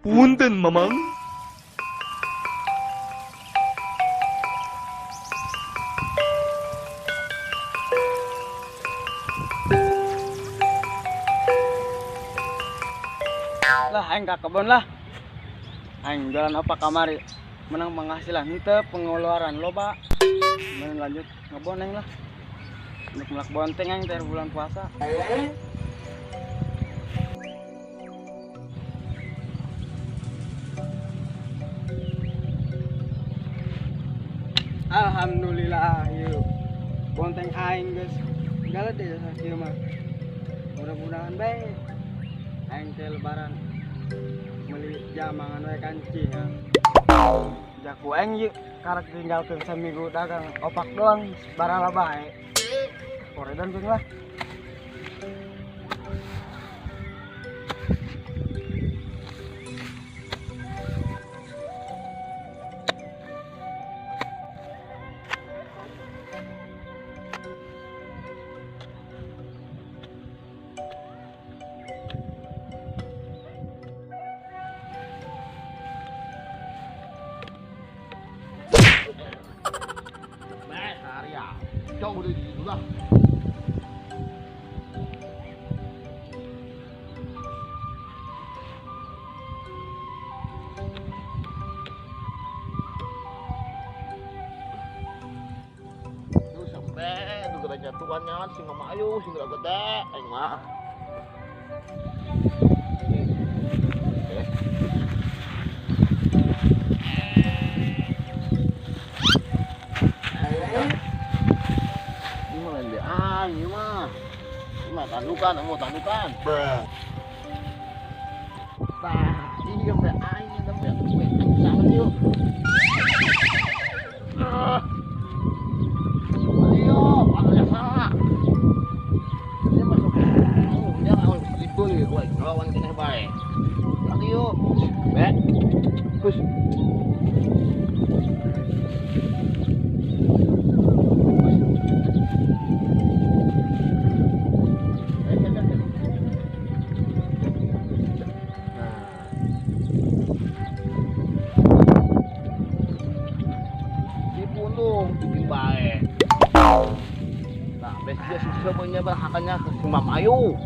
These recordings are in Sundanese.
Punten, Mamang. Lah aing ka kebon lah. Aing jualan apa kamari menang penghasilan henteu pengeluaran loba. Mending lanjut ngebon aing lah. Untuk melak bonteng aing teh bulan puasa. Alhamdulillah yuk. Bonteng aing geus galede deh sakieu mah. Mudah-mudahan bae aing teh lebaran meuli jamangan we kancing ya. Jaku aing yuk karek tinggalkeun saminggu dagang opak doang barala bae. Koredan jeung lah. Jauh dari situ lah. Tuh sampai tuh gede jatuhannya sing mama ayu sing gede aing mah. Ini mah tandukan, mau tandukan. Tah, iya sampai aing sampai aing sangat yuk. Ayo, panggilnya salah. Dia masuk. Dia awal itu nih, gue lawan kena bae. Lagi yuk. Be. Push. Semuanya berhakannya ke si Mama Ayu.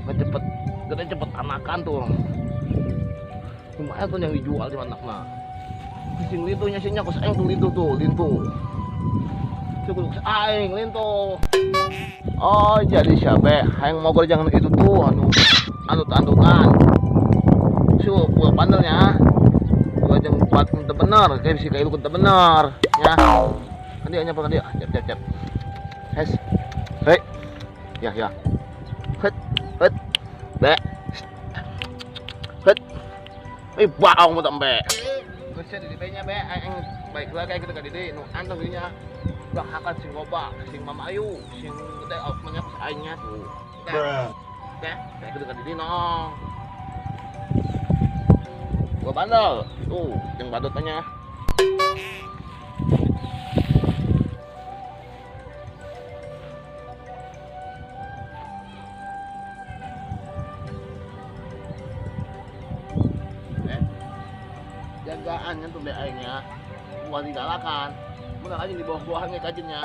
Cepet, gede cepet anakan tuh. Lumayan tuh yang dijual di anakna. Sing lintunya sih nya kos aing tuh lintu tuh, lintu. Cukup aing lintu. Oh, jadi siapa? Aing mau jangan itu tuh anu anu tandukan. Su, gua pandelnya. Gua jangan kuat bener, kayak bisa kayak lu bener ya. Kan dia nyapa kan dia. Cep cep cep. Hes. Hei. Ya ya. Het het. Be. Het. Eh baong mo tambe. Geus di be nya be aing baik lah kayak gitu ka didi nu anteng dinya. Bakakan sing loba, sing Mama Ayu, sing teh nya pas aingnya tuh. Teh, kayak gitu ka didi no. Gua bandel. Tuh, jeung badutnya. Jagaannya tuh BA-nya buat digalakan. Benar aja di bawah-bawahnya kajiannya.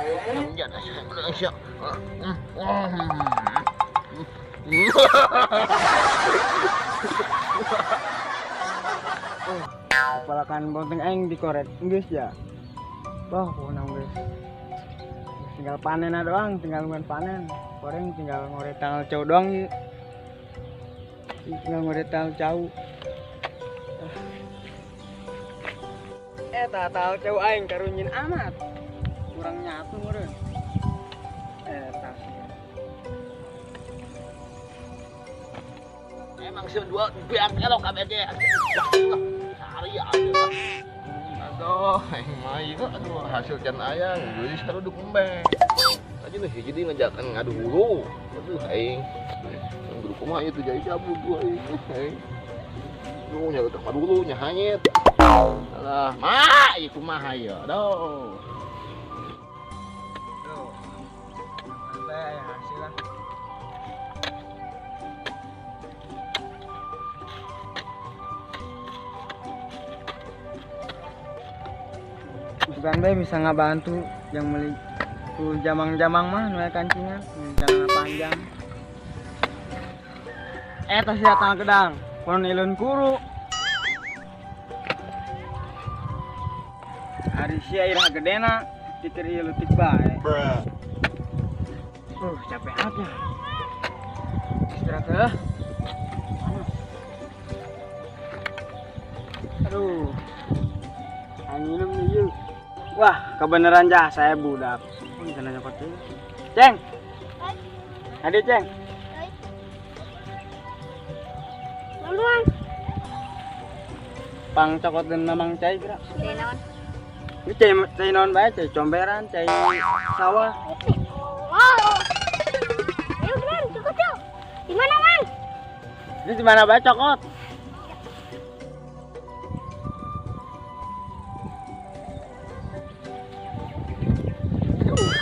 Kepalakan bonteng aing dikoret geus ya. Wah, kunang geus. Tinggal panen doang, tinggal nungguan panen. Goreng tinggal ngoret tanggal jauh doang. Tinggal ngoret tanggal jauh. Eta tahu jauh aing karunyin amat. Kurang nyatu meureun. Eta sih. Emang sih dua biang elok KBG. Sehari aja. Aduh, aing mah ieu aduh hasil can ayang geus terus dukung bae. Aja nih hiji deui ngajakan ngadu hulu. Aduh aing. Kudu kumaha ieu teh jadi cabut gua aing. Aing. Lu nya teh dulu nya hanyet. Alah, mak ieu kumaha ieu? Aduh. Tuh. Sampai hasil lah. Bukan bae bisa ngabantu yang beli ku jamang-jamang mah nu kancingan, celana panjang. Eta sia tangan gedang, konon ilun kuru. Ari sia iraha gedena, pikir ieu leutik bae. Capek amat ya. Istirahat heula. Aduh. Anginum ieu. Wah, kebenaran jasa saya budak. Kana nyokot deui. Ceng. Ade Ceng. Duluan. Pang cokot dan mamang cai gerak. Cai naon? Ini cai naon bae, cai comberan, cai sawah. Wow. Ayo beran, cokot yuk. Di mana, Mang? Ini di mana bae cokot?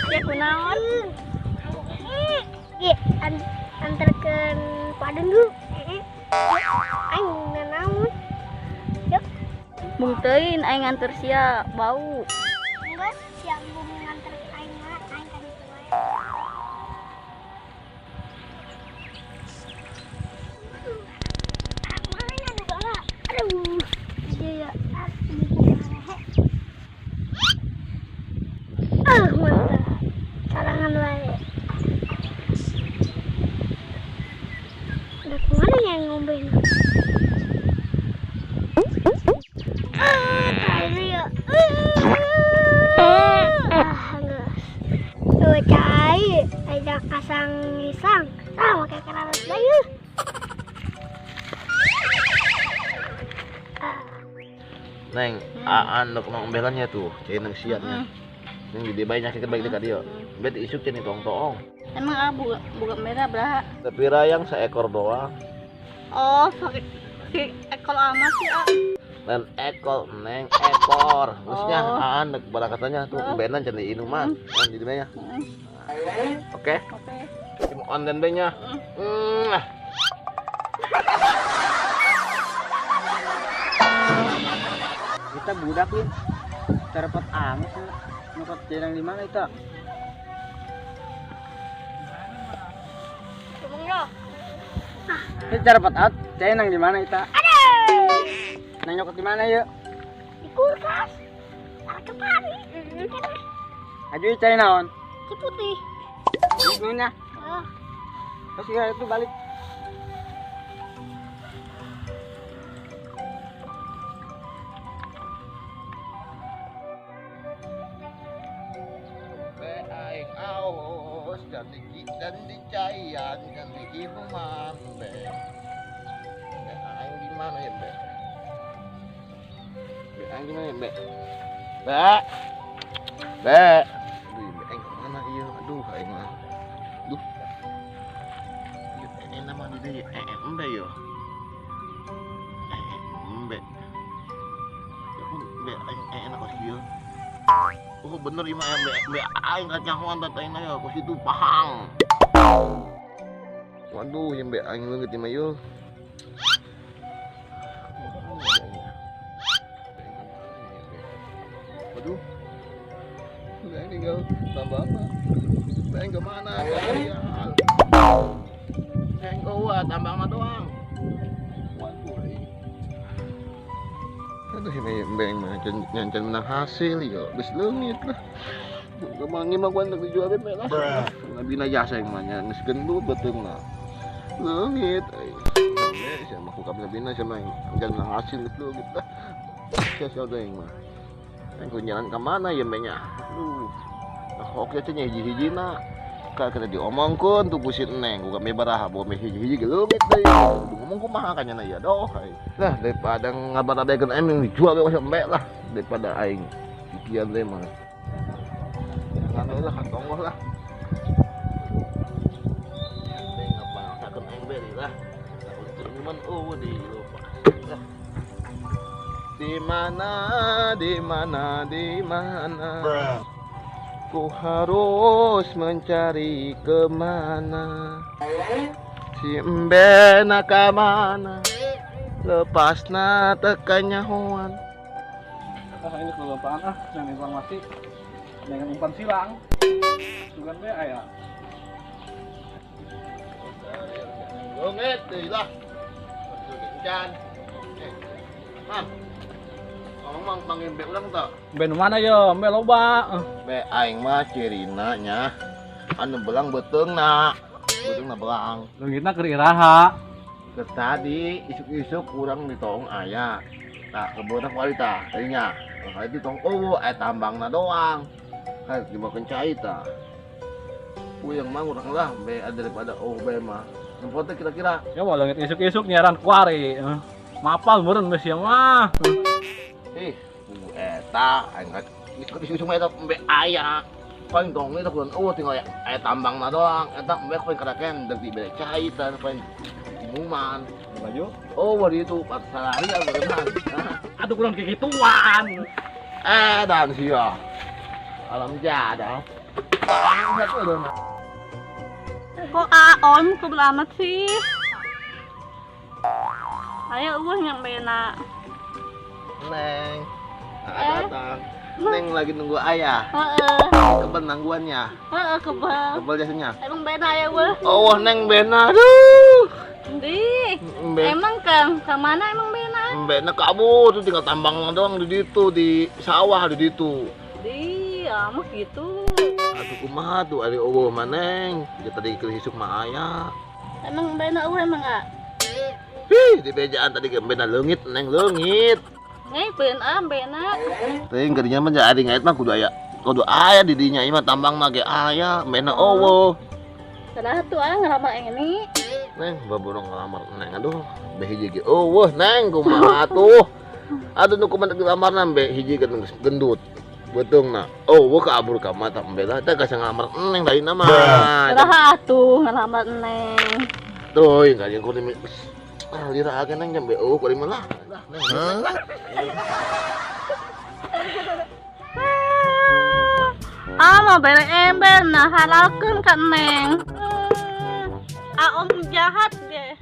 Ya kunaon? Ge, antarkeun Padeng dulu. Aing nanaon? Yuk. Mung teuing aing nganter sia bau. Enggak, sia bumi nganter aing mah aing ka ditu wae. Mana nu galak? Aduh. Dia ya, mantap. Sarangan wae. Udah kemana yang ngombe? Tuh cai, ajak kasang isang, sama kayak kerabat bayu. Neng, aan lo kemang ombelannya tuh, cai neng siapnya. Neng di banyak kita baik dekat dia. Bet isuk cai tong toong. Emang ah buka merah berapa? Tapi rayang seekor doang. Oh, si ekor amat sih ah. Dan ekor neng ekor. Maksudnya aan pada katanya tuh benan cari inuman. Kan di mana? Oke. Oke. On dan B-nya. Kita budak nih. Terepot amat sih. Nyokot jenang di mana itu? Ini cara petat, jenang di mana itu? Nang nyokot di mana yuk? Di kulkas. Kepari. Ajuy cai naon? Ciputih. Nunya. Terus ya itu balik. Aing aus dan dicayan dan diinuman be. Aing di mana ya be? Be aing di mana ya be? Be. Be. Aduh be aing kemana iya? Aduh aing mah. Duh. Ieu nama di dieu embe yo. Embe. Ya pun be aing enak kos kieu. Oh bener ieu mah be aing kacahuan teh aing aya kos itu pahang. Waduh, yang be aing leungit ieu mah ieu. Waduh. Be aing tinggal tambah apa? Be aing kemana? Aing keluar tambah mah doang. Waduh aing. Aduh ini beng mah nyancan menang hasil yo, geus leungit lah. Kemana mah gua hendak dijual be lah. Nabina jasa yang mah geus gendut beteungna. Leungit euy. Sia mah ku kabina sia mah nyancan menang hasil geus leungit lah. Sia sia deui mah. Aing ku jalan ka mana ya nya? Aduh. Nah hoki teh nya hiji-hijina. Ka kita diomongkeun tuh ku si Neng, ku kami baraha boga hiji-hiji ge leungit deui. Kudu ngomong kumaha ka nya ieu doh. Lah daripada ngabarabekeun aing dijual we embe lah daripada aing kikian deui mah. Jangan lah kantong lah. Cuman oh di lupa. Di mana, di mana, di mana? Ku harus mencari kemana? Si embena ka mana? Lepasna tekanyahoan. Ah, ini kelupaan ah, yang informasi dengan umpan silang. Sugan be aya. Leungit deui lah. Kencan. Eh, Mam. Ngomong mang panggil be urang teu? Be nu mana yo? Be loba. Be aing mah cirina nya. Anu belang beuteungna. Beuteungna belang. Leungitna keur iraha. Ke tadi isuk-isuk kurang ditong aya. Nah, kebun kualitas tadinya. Kali itu tong eueuh aya tambangna doang. Kan dimakan cai tah. Puyeng mah urang lah be daripada oh be mah. Nempo teh kira-kira Ya mah leungit isuk-isuk nyiaran kuari. Mapal meureun geus sia mah. Ih, eta aing isuk-isuk mah eta be aya. Paling tong itu kurang eueuh tinggal aya tambangna doang. Eta be paling karaken deuk dibere cai tah paling minuman. Baju. Oh, wah itu pas salari aku berenang. Aduh kurang kegituan. Eh, dan sia. Alam jadah. Satu dong. Kok aon kebel amat sih? Ayo eueuh yang bena. Neng. Nah, datang. Neng lagi nunggu ayah. Heeh. Kebel nangguannya. Heeh, kebel. Kebel jasanya. Emang bena ya eueuh? Oh, Neng bena. Aduh. Di. Be Emang Kang, ke mana emang bena? bena kabur tuh tinggal tambang doang di situ di sawah di situ. Di, amat gitu. Atuh kumaha tuh ari eueuh mah Neng. Dia tadi keur isuk mah aya. Emang bena eueuh emang ah? Hih, di bejaan tadi ge bena leungit Neng leungit. Ngai ben ah bena. Teuing gadinya mah ari ngait mah kudu aya. Kudu aya di dinya ieu mah tambang mah ge aya, bena eueuh. Salah tuh ah ngelamar ini. Neng, baburung ngelamar Neng aduh, be hiji ge eueuh Neng kumaha atuh. Aduh nu kumaha dilamarna be hiji geus gendut. Beuteungna. Eueuh kabur ka mata embe lah teh geus ngalamar Neng lainna mah. Salah atuh ngelamar Neng. Tuh, enggak jeung kudu ah lira age Neng jam be eueuh kudu mah lah. Lah Neng. Ah mau bere ember nah halalkeun ka Neng. Ah om jahat deh.